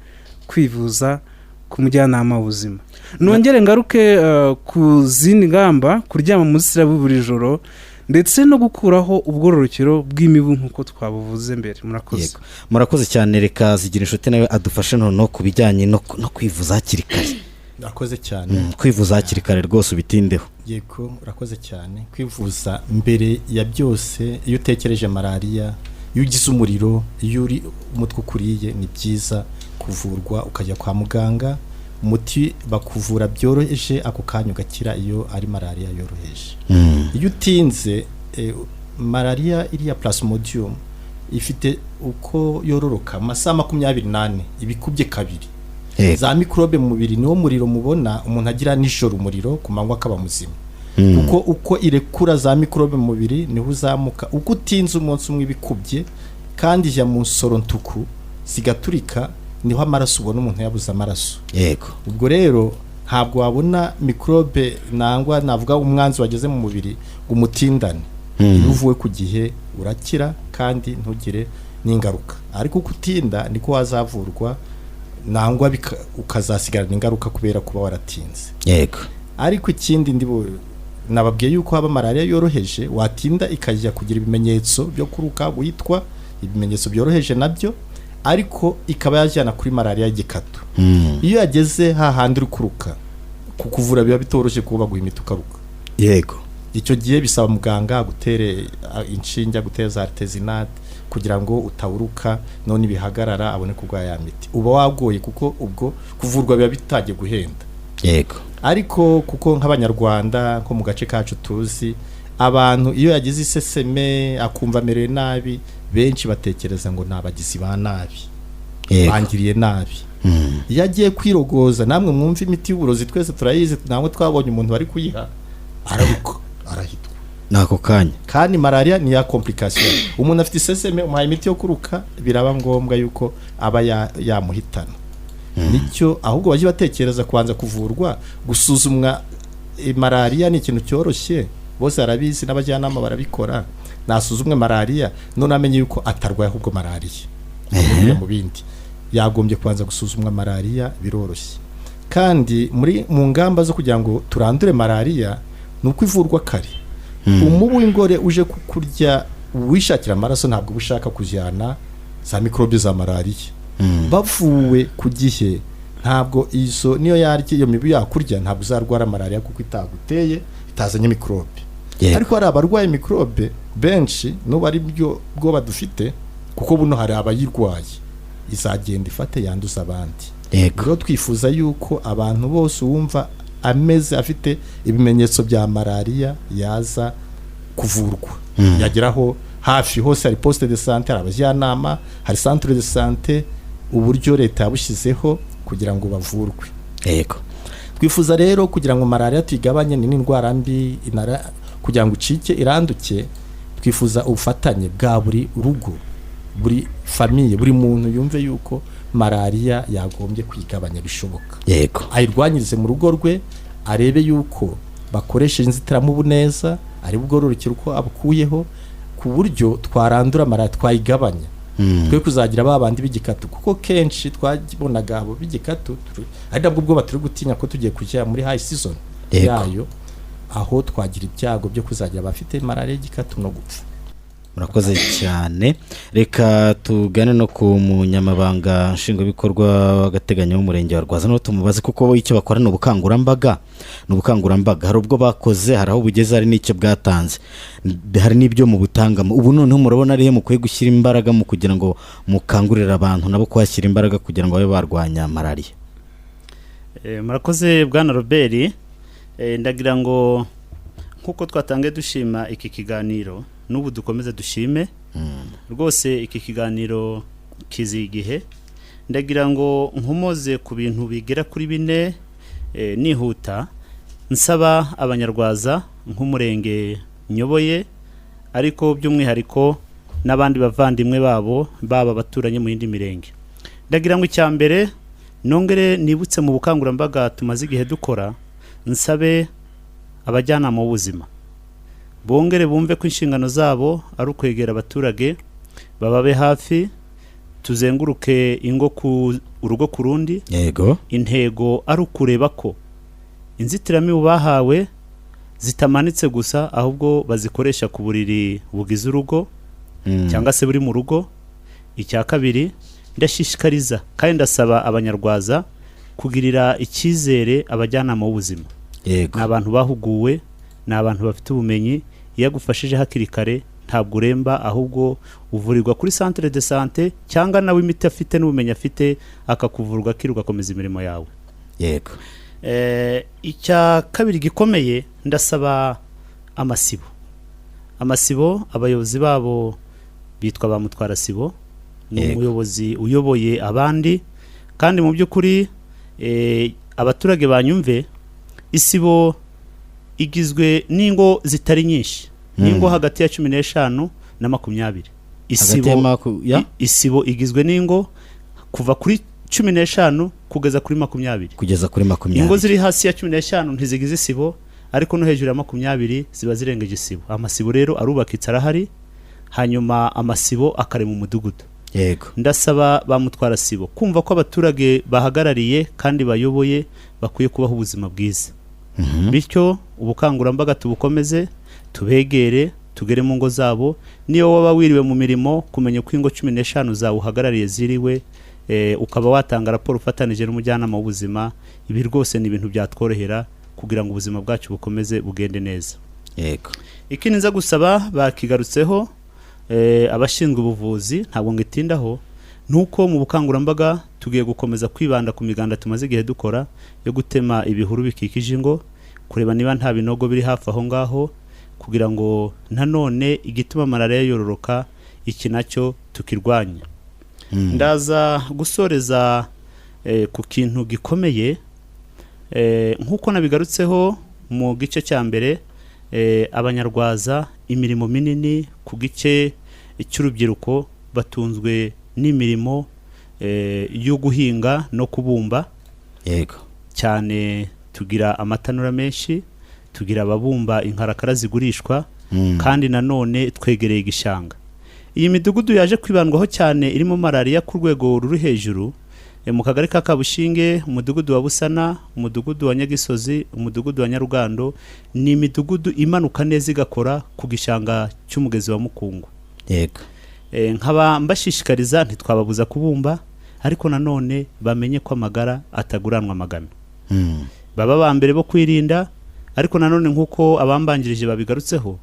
Speaker 2: kwivuza ku mujyanama w'ubuzima. Nongere ngaruke ku zindi ngamba: kuryama mu nzitiramibu buri joro ndetse no gukuraho ubwororokero bw'imibu nk'uko twabuvuze mbere. Murakoze.
Speaker 1: Yego. Murakoze cyane. Reka Zigira Inshuti nawe adufashe noneho ku bijyanye no kwivuza hakiri kare.
Speaker 3: Urakoze cyane.
Speaker 1: Kwivuza hakiri kare rwose ubitindeho.
Speaker 3: Yego, urakoze cyane. Kwivuza mbere ya byose, iyo utekereje malariya, iyo ugize umuriro, iyo uri umutwe ukuriye, ni byiza kuvurwa ukajya kwa muganga, umuti bakuvura byoroheje, ako kanya ugakira iyo ari malariya yoroheje. Iyo utinze, malariya iriya plasmodium ifite uko yororoka, amasaha 24 ibikubye kabiri. Za mikorobe mu mubiri niwo muriro mubona umuntu agira nijoro, umuriro ku manywa akaba muzima, kuko uko irekura za mikorobe mu mubiri niho uzamuka. Uko utinze umunsi umwe ibikubye, kandi ijya mu nsoro ntuku zigaturika, niho amaraso ubona umuntu yabuze amaraso. Ubwo rero ntabwo wabona mikorobe nangwa navuga umwanzi wageze mu mubiri ngo umutindane. Iyo uvuwe ku gihe urakira kandi ntugire n'ingaruka, ariko uko utinda niko wazavurwa nangwa ukazasigarana ingaruka kubera kuba waratinze. Ariko ikindi nababwiye yuko haba malariya yoroheje, watinda ikajya kugira ibimenyetso byo kuruka witwa ibimenyetso byoroheje nabyo, ariko ikaba yajyana kuri malariya y'igikatu. Iyo yageze hahandi uri kuruka, kukuvura biba bitoroshye kuba baguha imiti ukaruka. Icyo gihe bisaba muganga agutere inshinge, agutere za artesunate kugira ngo utawuruka, none bihagarara abone kuguha ya miti. Uba wagoye kuko ubwo kuvurwa biba bitangiye guhenda. Ariko kuko nk'Abanyarwanda nko mu gace kacu tuzi abantu, iyo yagize iseseme akumva amerewe nabi, benshi batekereza ngo ni abagizi ba nabi, bangiriye nabi. Iyo agiye kwirogoza, namwe mwumva imiti y'uburozi twese turayizi, namwe twabonye umuntu bari kuyiha, araruka, arahitwa
Speaker 1: n'ako kanya.
Speaker 3: Kandi malariya ni ya complication. Umuntu afite iseseme, umuhaye imiti yo kuruka, biraba ngombwa yuko aba yamuhitana. Nicyo ahubwo bajye batekereza kubanza kuvurwa, gusuzumwa. Malariya ni ikintu cyoroshye, bose barabizi n'abajyanama barabikora. Nasuzumwe malariya none amenye yuko atarwaye ahubwo malariya. Mu bindi yagombye kubanza gusuzumwa malariya, biroroshye. Kandi muri mu ngamba zo kugira ngo turandure malariya ni uko ivurwa kare. Umubu w'ingore uje kukurya wishakira amaraso, ntabwo uba ushaka kujyana za mikorobe za malariya. Bavuwe ku gihe, ntabwo izo niyo yarya iyo mibu yakurya, ntabwo uzarwara malariya kuko itaguteye, itazanye mikorobe. Ariko hari abarwaye mikorobe benshi n'ubu ari byo bwoba dufite, kuko buno hari abayirwaye, izagenda ifate yanduza abandi. Rero twifuza yuko abantu bose uwumva ameze afite ibimenyetso bya malariya yaza kuvurwa, yageraho hafi hose hari poste de santé, hari abajyanama, hari centre de santé, uburyo leta yabushyizeho kugira ngo bavurwe. Twifuza rero kugira ngo malariya tuyigabanye, ni n'indwara mbi kugira ngo icike iranduke, twifuza ubufatanye bwa buri rugo, buri famille, buri muntu yumve yuko malariya yagombye kwigabanya bishoboka, ayirwanyirize mu rugo rwe, arebe yuko bakoresha inzitiramubu neza, arebe ubwororokero uko abukuyeho, ku buryo twarandura malariya, twayigabanya, twe kuzagira ba bandi b'igikatu, kuko kenshi twabonaga abo b'igikatu ari nabwo ubwoba turi gutinya ko tugiye kujya muri high season yayo, aho twagira ibyago byo kuzagira abafite malariya y'igikatu no gupfa.
Speaker 1: Murakoze cyane. Reka tugane no ku munyamabanga nshingwabikorwa w'agateganyo w'umurenge wa Rwaza, nawe tumubaze, kuko bo icyo bakora ni ubukangurambaga. Ni ubukangurambaga, hari ubwo bakoze, hari aho bugeze, hari n'icyo bwatanze, hari n'ibyo mu butangamo. Ubu noneho murabona arihe mukwiye gushyira imbaraga mu kugira ngo mukangurire abantu nabo kuhashyira imbaraga kugira ngo babe barwanya malariya?
Speaker 4: Murakoze bwana Robert. Ndagira ngo nk'uko twatangiye dushima iki kiganiro, n'ubu dukomeze dushime rwose. Iki kiganiro kiziye igihe. Ndagira ngo nkomoze ku bintu bigera kuri bine, nihuta, nsaba Abanyarwaza nk'umurenge nyoboye, ariko by'umwihariko n'abandi bavandimwe babo baba abaturanyi mu yindi mirenge. Ndagira ngo icya mbere nongere nibutse mu bukangurambaga tumaze igihe dukora, nsabe abajyanama b'ubuzima bongere bumve ko inshingano zabo ari ukwegera abaturage, bababe hafi, tuzenguruke ingo ku urugo ku rundi. Intego ari ukureba ko inzitiramibu bahawe zitamanitse gusa, ahubwo bazikoresha ku buriri bugize urugo cyangwa se buri mu rugo. Icya kabiri, ndashishikariza kandi ndasaba Abanyarwaza kugirira icyizere abajyanama b'ubuzima. Ni abantu bahuguwe, ni abantu bafite ubumenyi. Iyo agufashije hakiri kare ntabwo uremba, ahubwo uvurirwa kuri centre de santé, cyangwa nawe imiti afite n'ubumenyi afite akakuvurwa akiri, ugakomeza imirimo yawe. Icya kabiri gikomeye, ndasaba amasibo. Amasibo abayobozi babo bitwa ba mutwarasibo, ni umuyobozi uyoboye abandi, kandi mu by'ukuri Abaturage banyumve, isibo igizwe n'ingo zitari nyinshi, n'ingo hagati ya 15 na 20.
Speaker 1: Hagati ya
Speaker 4: Isibo igizwe n'ingo kuva kuri 15 kugeza kuri 20.
Speaker 1: Kugeza kuri 20.
Speaker 4: Ingo ziri hasi ya 15 ntizigize isibo, ariko no hejuru ya 20 ziba zirengeje isibo. Amasibo rero arubakitse, arahari, hanyuma amasibo akarema umudugudu. Ndasaba ba mutwara sibo kumva ko abaturage bahagarariye kandi bayoboye bakwiye kubaho ubuzima bwiza. Bityo ubukangurambaga tubukomeze, tubegere, tugere mu ngo zabo. Niyo waba wiriwe mu mirimo, kumenya uko ingo 15 zawe uhagarariye ziriwe, ukaba watanga raporo ufatanije n'umujyanama w'ubuzima. Ibi rwose ni ibintu byatworohera kugira ngo ubuzima bwacu bukomeze bugende neza. Ikindi nza gusaba, bakigarutseho, abashinzwe ubuvuzi, ntabwo ngitindaho, nuko mu bukangurambaga tugiye gukomeza kwibanda ku miganda tumaze igihe dukora yo gutema ibihuru bikikije ingo, kureba niba nta binogo biri hafi aho ngaho, kugira ngo nanone igituma malariya yororoka iki nacyo tukirwanya. Ndaza gusoreza ku kintu gikomeye, nk'uko nabigarutseho mu gice cya mbere, Abanyarwaza imirimo minini ku gice cy'urubyiruko batunzwe n'imirimo yo guhinga no kubumba. Cyane tugira amatanura menshi, tugira ababumba inkarakara zigurishwa, kandi nanone twegereye igishanga. Iyi midugudu yaje kwibandwaho cyane irimo malariya ku rwego ruri hejuru, mu kagari ka Kabushinge, umudugudu wa Busana, umudugudu wa Nyagisozi, umudugudu wa Nyarugando, ni imidugudu imanuka neza igakora ku gishanga cy'umugezi wa Mukungwa. Nkaba mbashishikariza, ntitwababuza kubumba, ariko nanone bamenye ko amagara ataguranwa amagana. Baba ba mbere bo kwirinda, ariko nanone nk'uko abambanjirije babigarutseho,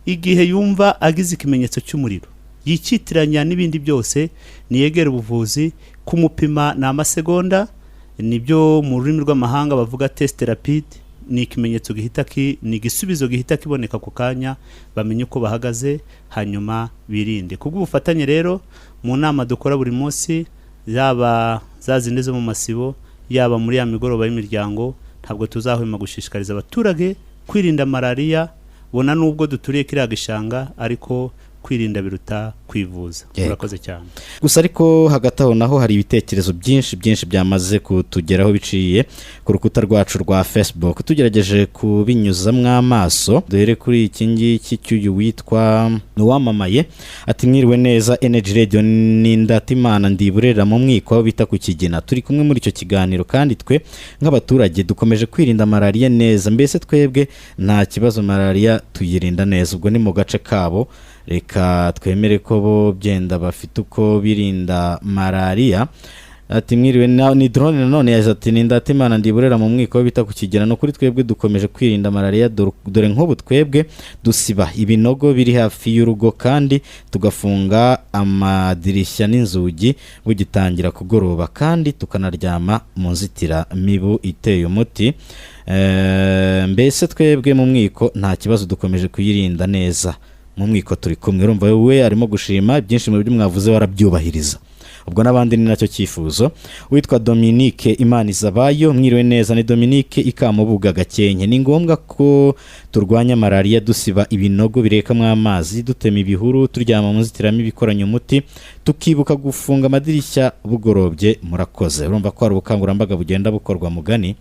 Speaker 4: igihe yumva agize ikimenyetso cy'umuriro yikitiranya n'ibindi byose, niyegere ubuvuzi. Kumupima ni amasegonda, nibyo mu rurimi rw'amahanga bavuga test rapide, ni ikimenyetso gihita ni igisubizo gihita kiboneka ako kanya, bamenye uko bahagaze hanyuma birinde. Kubw'ubufatanye rero mu nama dukora buri munsi, yaba za zindi zo mu masibo, yaba muri ya migoroba y'imiryango, ntabwo tuzahwema gushishikariza abaturage kwirinda malariya, bona nubwo duturiye kiriya gishanga, ariko kwirinda biruta kwivuza. Murakoze cyane.
Speaker 1: Gusa ariko hagati aho naho hari ibitekerezo byinshi byinshi byamaze kutugeraho biciye ku rukuta rwacu rwa Facebook, tugerageje kubinyuzamo amaso. Duhere kuri iki ngiki cy'uyu witwa Nuwamamaye, ati mwiriwe neza Energy Radio, ni Ndatimana ndiburera mu mwiko aho bita ku Kigina, turi kumwe muri icyo kiganiro, kandi twe nk'abaturage dukomeje kwirinda malariya neza, mbese twebwe nta kibazo, malariya tuyirinda neza. Ubwo ni mu gace kabo, reka twemere ko bo byenda bafite uko birinda malariya. Ati mwiriwe ni drone nanone yaje, ati ni Ndatimana ndiburera mu mwiko bita ku Kigina, no kuri twebwe dukomeje kwirinda malariya, dore nk'ubu twebwe dusiba ibinogo biri hafi y'urugo kandi tugafunga amadirishya n'inzugi bugitangira kugoroba, kandi tukanaryama mu nzitiramibu iteye umuti. Mbese twebwe mu mwiko nta kibazo, dukomeje kuyirinda neza mu mwiko, turi kumwe. Urumva we arimo gushima byinshi mu byo mwavuze warabyubahiriza, ubwo n'abandi ni nacyo cyifuzo. Witwa Dominique Imanizabayo, mwiriwe neza, ni Dominique Ikamubuga Gakenke, ni ngombwa ko turwanya malariya dusiba ibinogo birekamo amazi, dutema ibihuru, turyama mu nzitiramibu ikoranye umuti, tukibuka gufunga amadirishya bugorobye. Murakoze. Urumva ko hari ubukangurambaga bugenda bukorwa. Mugani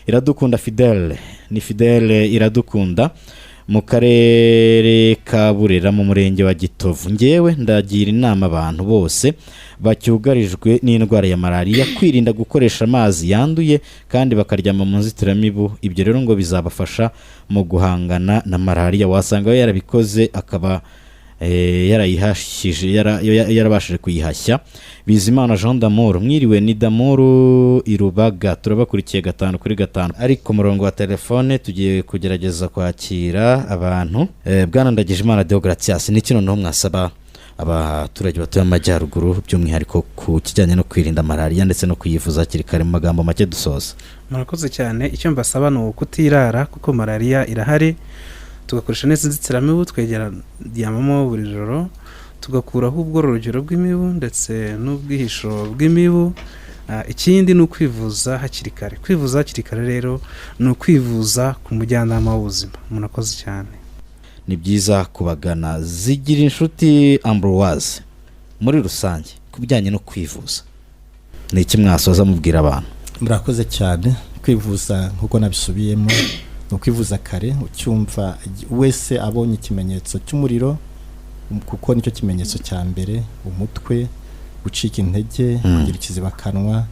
Speaker 1: Iradukunda Fidele, ni Fidele Iradukunda mu karere ka Burera mu murenge wa Gitovu, ngewe ndagira inama abantu bose bacyugarijwe n'indwara ya malariya kwirinda gukoresha amazi yanduye kandi bakaryama mu nzitiramibu. Ibyo rero ngo bizabafasha mu guhangana na malariya. Wasanga we yarabikoze akaba yarayihashije, yarabashije kuyihashya. Bizimana Jean D'amour, mwiriwe, ni D'amour Irubaga, turabakurikiye 5 kuri 5. Ariko murongo wa telefone tugiye kugerageza kwakira abantu. Bwana Ndagijimana Deogratias, ni kino noneho mwasaba abaturage batuye amajyaruguru by'umwihariko ku kijyanye no kwirinda malariya ndetse no kuyivuza hakiri kare, mu magambo make dusoza?
Speaker 2: Murakoze cyane. Icyo mbasaba ni ukutirara kuko malariya irahari, tugakoresha neza inzitiramibu, twegeramo buri joro, tugakuraho ubwororokero bw'imibu ndetse n'ubwihisho bw'imibu, Ikindi ni ukwivuza hakiri kare. Kwivuza hakiri kare rero ni ukwivuza ku mujyanama w'ubuzima. Murakoze cyane.
Speaker 1: Ni byiza kubagana. Zigira inshuti Ambroise, muri rusange ku bijyanye no kwivuza ni iki mwasoza mubwira abantu?
Speaker 3: Murakoze cyane. Kwivuza, nk'uko nabisubiyemo, ni ukwivuza kare ucyumva wese abonye ikimenyetso cy'umuriro, kuko nicyo kimenyetso cya mbere, umutwe, gucika intege, kugira ikizibakanwa.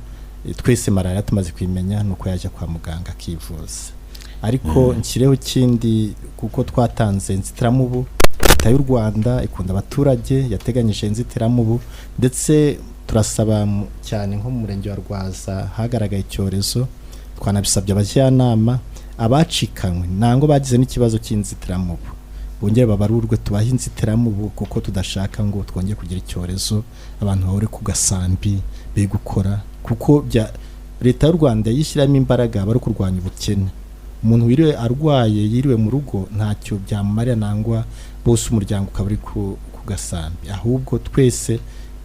Speaker 3: Twese malariya tumaze kuyimenya, ni uko yajya kwa muganga akivuza. Ariko nshyireho ikindi, kuko twatanze inzitiramubu. Leta y'u Rwanda ikunda abaturage, yateganyije inzitiramubu, ndetse turasaba cyane nko mu murenge wa Rwaza hagaragaye icyorezo, twanabisabye abajyanama, abacikanywe nangwa bagize n'ikibazo cy'inzitiramubu bongere babarurwe, tubahe inzitiramubu, kuko tudashaka ngo twongere kugira icyorezo, abantu bahore ku gasambi be gukora, kuko bya Leta y'u Rwanda yishyiramo imbaraga bari kurwanya ubukene. Umuntu wiriwe arwaye, yiriwe mu rugo, ntacyo byamumarira, nangwa bose umuryango ukaba uri ku gasambi. Ahubwo twese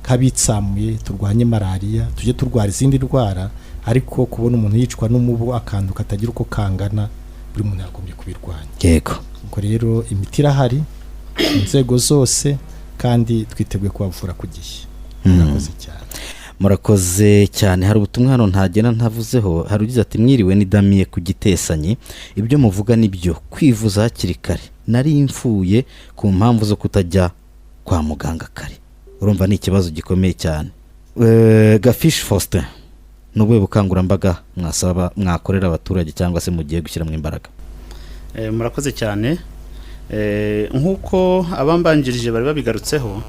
Speaker 3: nk'abitsamuye turwanye malariya, tujye turwara izindi ndwara, ariko kubona umuntu yicwa n'umubu, akantu katagira uko kangana, buri muntu yagombye kubirwanya. Ubwo rero imiti irahari mu nzego zose, kandi twiteguye kubavura ku gihe. Murakoze cyane.
Speaker 1: Murakoze cyane. Hari ubutumwa hano ntagenda ntavuzeho. Hari ugize ati: "Mwiriwe, ni Damiye ku Gitesanyi. Ibyo muvuga ni byo, kwivuza hakiri kare. Nari mfuye ku mpamvu zo kutajya kwa muganga kare." Urumva ni ikibazo gikomeye cyane. Gafishi Faustin, ni ubuhe bukangurambaga mwasaba mwakorera abaturage cyangwa se mugiye gushyiramo imbaraga?
Speaker 4: Murakoze cyane. Nk'uko abambanjirije bari babigarutseho,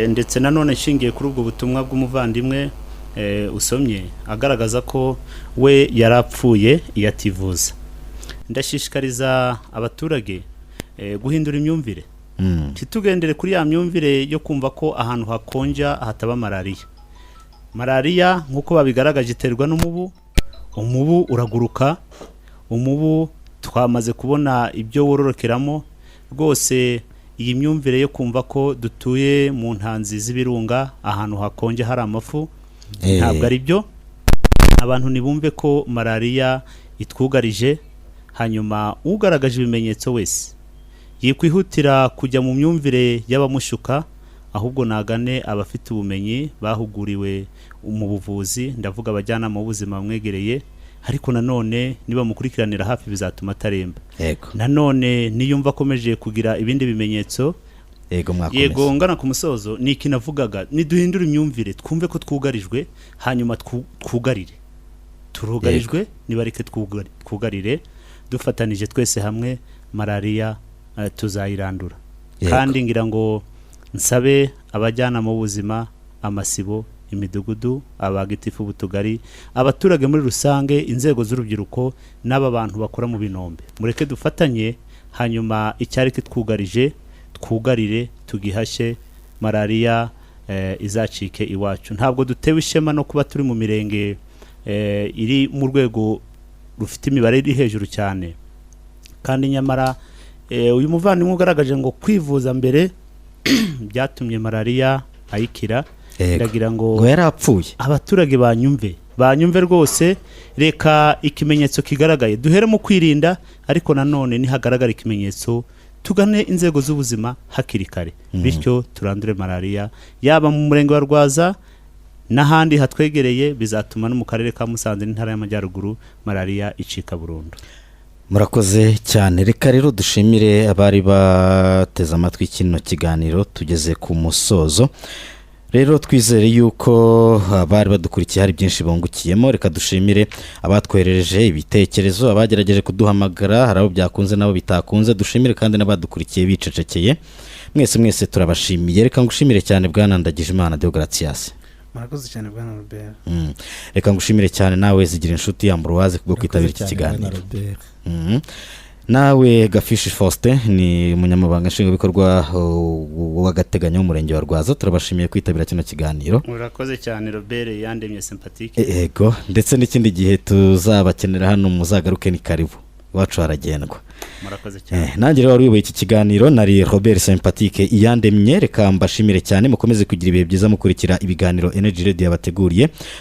Speaker 4: ndetse nanone nshingiye kuri ubwo butumwa bw'umuvandimwe usomye agaragaza ko we yarapfuye iyo ativuza, ndashishikariza abaturage guhindura imyumvire. Ntitugendere kuri ya myumvire yo kumva ko ahantu hakonja hataba malariya. Malariya, nk'uko babigaragaje, iterwa n'umubu. Umubu uraguruka, umubu twamaze kubona ibyo wororokeramo. Rwose iyi myumvire yo kumva ko dutuye mu ntanzi z'ibirunga, ahantu hakonje hari amafu, ntabwo ari byo. Abantu ntibumve ko malariya itwugarije. Hanyuma ugaragaje ibimenyetso wese yikwihutira kujya mu myumvire y'abamushuka, ahubwo nagane abafite ubumenyi bahuguriwe mu buvuzi, ndavuga abajyanama b'ubuzima bamwegereye. Ariko nanone nibamukurikiranira hafi bizatuma ataremba. Nanone niyumva akomeje kugira ibindi bimenyetso.
Speaker 1: Yego, mwakomeza.
Speaker 4: Yego, ngana ku musozo, ni iki navugaga: niduhindure imyumvire, twumve ko twugarijwe, hanyuma twugarire. Turugarijwe, nibareke twugarire dufatanije twese hamwe. Malariya tuzayirandura. Kandi ngira ngo nsabe abajyanama b'ubuzima, amasibo, imidugudu, abagitifu b'utugari, abaturage muri rusange, inzego z'urubyiruko n'aba bantu bakora mu binombe, mureke dufatanye, hanyuma icyari kitwugarije twugarire, tugihashye, malariya izacike iwacu. Ntabwo dutewe ishema no kuba turi mu mirenge iri mu rwego rufite imibare iri hejuru cyane, kandi nyamara uyu muvandimwe ugaragaje ngo kwivuza mbere byatumye malariya ayikira. Ndagira ngo
Speaker 1: Ngo yarapfuye.
Speaker 4: abaturage banyumve, banyumve rwose. Reka ikimenyetso kigaragaye duhere mu kwirinda, ariko nanone nihagaragara ikimenyetso tugane inzego z'ubuzima hakiri kare, bityo turandure malariya yaba mu murenge wa Rwaza n'ahandi hatwegereye. Bizatuma no mu karere ka Musanze n'intara y'Amajyaruguru malariya icika burundu.
Speaker 1: Murakoze cyane. Reka rero dushimire abari bateze amatwi kino kiganiro. Tugeze ku musozo rero, twizere yuko abari badukurikiye hari byinshi bungukiyemo. Reka dushimire abatwoherereje ibitekerezo, abagerageje kuduhamagara, hari abo byakunze n'abo bitakunze. Dushimire kandi n'abadukurikiye bicecekeye. Mwese mwese turabashimiye. Reka ngushimire cyane, Bwana Ndagijimana Deogratias.
Speaker 2: Murakoze cyane, Bwana Robert.
Speaker 1: Reka ngushimire cyane nawe, Zigira inshuti Ambroise, kubwo kwitabira iki
Speaker 3: Murakoze cyane, Bwana
Speaker 1: kiganiro.
Speaker 3: Robert.
Speaker 1: Nawe Gafishi Faustin, ni umunyamabanga nshingwabikorwa w'agateganyo w'umurenge wa Rwaza, turabashimiye kwitabira kino kiganiro.
Speaker 4: Murakoze cyane, Robert Yandemye Sympathique.
Speaker 1: Yego, ndetse n'ikindi gihe tuzabakenera hano muzagaruke, ni karibu, iwacu haragendwa.
Speaker 4: Murakoze cyane.
Speaker 1: Nanjye rero wari uyoboye iki kiganiro nari Robert Sympathique Iyandemye. Reka mbashimire cyane, mukomeze kugira ibihe byiza mukurikira ibiganiro Energy Radio yabateguriye.